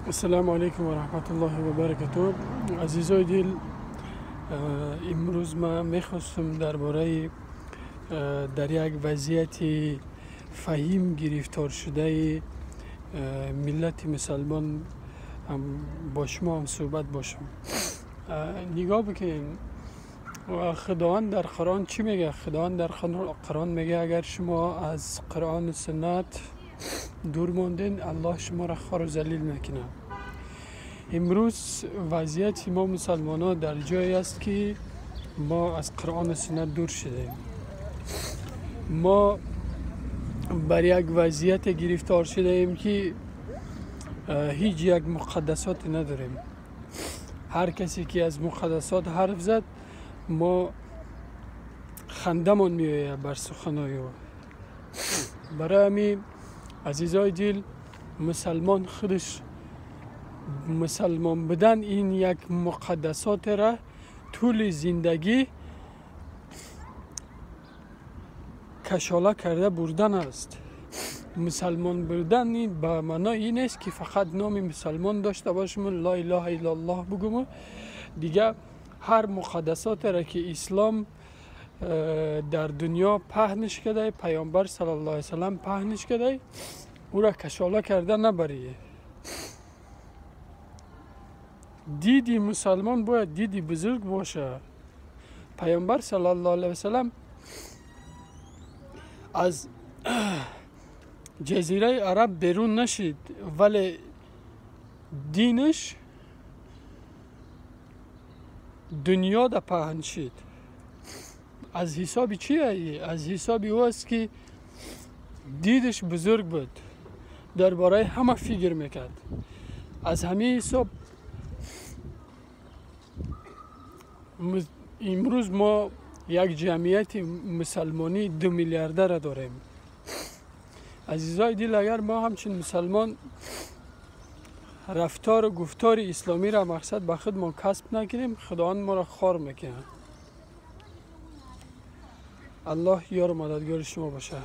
السلام علیکم و رحمت الله و برکاته. عزیزای دل، امروز ما میخواستم درباره در یک وضعیت فهیم گرفتار شده ملت مسلمان با شما هم صحبت باشم. نگاه بکنین، خداوند در قرآن چی میگه؟ خداوند در قرآن میگه اگر شما از قرآن و سنت دور ماندین، الله شما را خوار و ذلیل میکنه. امروز وضعیت ما مسلمان ها در جایی است که ما از قرآن و سنت دور شدیم. ما بر یک وضعیت گرفتار شده ایم که هیچ یک مقدسات نداریم. هر کسی که از مقدسات حرف زد، ما خندمان میآید بر سخنای او. برای همین عزیزای دل، مسلمان خودش مسلمان بودن این یک مقدسات را طول زندگی کشاله کرده بردن است. مسلمان بودن به معنای این است که فقط نام مسلمان داشته باشم و لا اله الا الله بگم، دیگه هر مقدسات را که اسلام در دنیا پهنش کرده، پیامبر صلی الله علیه وسلم پهنش کرده، او را کشاله کرده نبریه. دیدی مسلمان باید دیدی بزرگ باشه. پیامبر صلی الله علیه وسلم از جزیره عرب بیرون نشید، ولی دینش دنیا دا پهن شد. از حساب چیه؟ از حساب او است که دیدش بزرگ بود، درباره همه فکر میکرد. از همه حساب امروز ما یک جمعیت مسلمانی 2 میلیارد را داریم. عزیزای دل، اگر ما همچین مسلمان رفتار و گفتار اسلامی را مقصد به خود ما کسب نکنیم، خداوند ما را خوار میکنه. الله یار و مددگار شما باشه.